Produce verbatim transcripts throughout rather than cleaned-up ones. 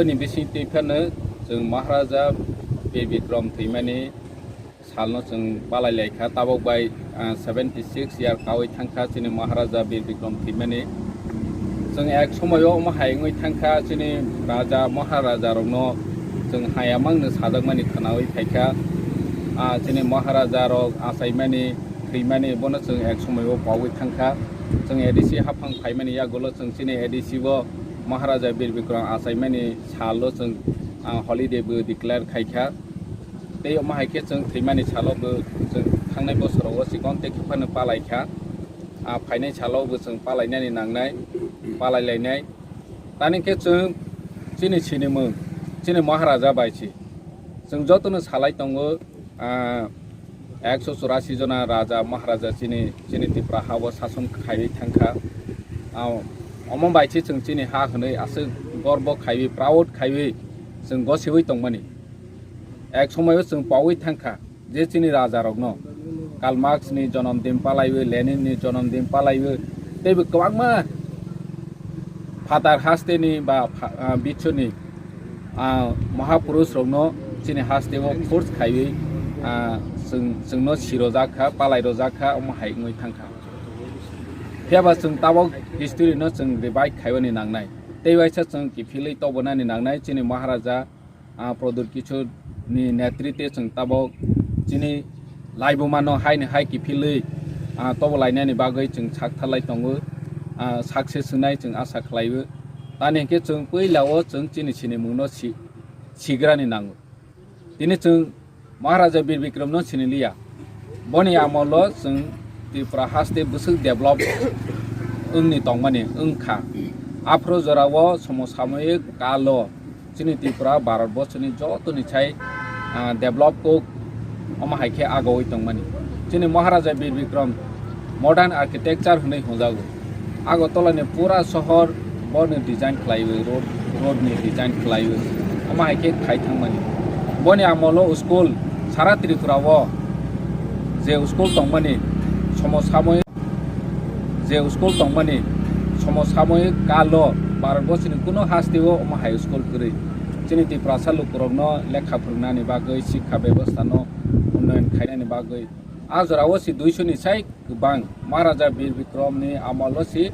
Ni bising twi phano chwng Maharaja Bir Bikram thwimani salno chwng palai lai kha. Tabok bai, ah, seventy six year kaui thang kha chini Maharaja Bir Bikram thwimani. Chwng ek somoio omo hai wngwi thang kha, chini raja Maharaja rokno chwng hayamangno sajakmani khwnaui phai kha. Ah, chini Maharaja rok achaimani, thwimani bono chwng ek somoio paui thang kha. Chwng A D C haphang phaimani yagulo chwng chini A D C o Maharaja Bir Bikram achaimani salo chwng, ah, holiday bo declare khai kha. Tei omo hai khe chwng thwimani salo bo chwng thangnai bosoro o chikon tei khe phano palai kha. Ah, phainai salo bo chwng palainani nangnai, palai lainai. Tani khe chwng chini sinimung, chini Maharaja bai si. Chwng jotono salai tongo, ah, ekso churasi jona raja Maharaja chini, chini Tripura ha o sason khaiwi thang kha. Ah, omo bai si chwng chini ha hwnwi aswk gorbo khaiwi, proud khaiwi chwng gosiwi tongmani. Ek somoio chwng paui thang kha je chini raja rokno Karl Marx ni jonom din palaiwi, Lenin ni jonom din palaiwi, teibo kwbangma phatar hasteni ba pha-, ah, bichoni, ah, mahapurush rokno chini hasteo force khaiwi, ah, chwng, chwngno sirojak kha, palai rojak kha, omo hai wngwi thang kha. Phiyaba chwng tabok history no chwng revive khaiyani nangnai, tei waisa chwng kiphilwi tobonani nangnai chini Maharaja, ah, Pradyut Kishore ni netritwe chwng tabok chini laibuma no haini hai kiphilwi, ah, tobolainani bagwi chwng sak tharlai tongo, ah, success wngnai chwng asa khlaio. Tani hinkhe chwng puila o chwng chini sinimung no si-, sigrani nango. Tini chwng Maharaja Bir Bikram no siniliya. Boni amolo chwng Tripura haste bwswk develop wngni tongmani wngkha. Aphuru jorao somosamoyik kalo chini Tripura Bharat borsoni jotoni sai, ah, develop kok omo hai khe agoui tongmani. Chini Maharaja Bir Bikram modern architecture hwnwi hwnjago. Agartala ni pura sohor bo ni design khlaiwi, road, road ni design khlaiwi, omo hai khe khai thangmani. Boni amolo school sara Tripura o je school tongmani somosamoyik, je school tongmani somosamoyik kalo Bharat borsoni kuno hasteo omo hai school kwrwi. Chini Tiprasa lukurokno lekha phwrwngnani bagwi, sikha bebostha no unnayan khainani bagwi. A jorao si duiso ni sai kwbang. Maharaja Bir Bikram ni amolo si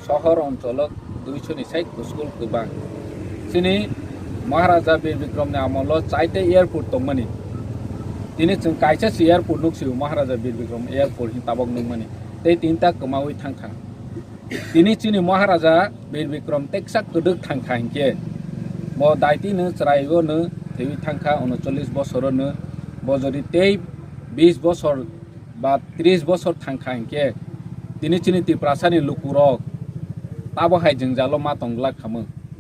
sohor oncholo duiso ni sai school kwbang. Chini Maharaja Bir Bikram ni amolo chaita airport tongmani. Tini chwng kaisa si airport nuk si Maharaja Bir Bikram airport hin tabok nukmani. Tei tinta kwmaui thang kha. Tini chini Maharaja Bir Bikram teksa kwdwk thang kha hinkhe, bo daitino chwraio no thwiwi thang kha, unocholish bosoro no, bo jodi tei bish bosor ba trish bosor thang kha hinkhe, tini chini Tiprasani lukurok tabo hai jwngjalo ma tong glak khamung.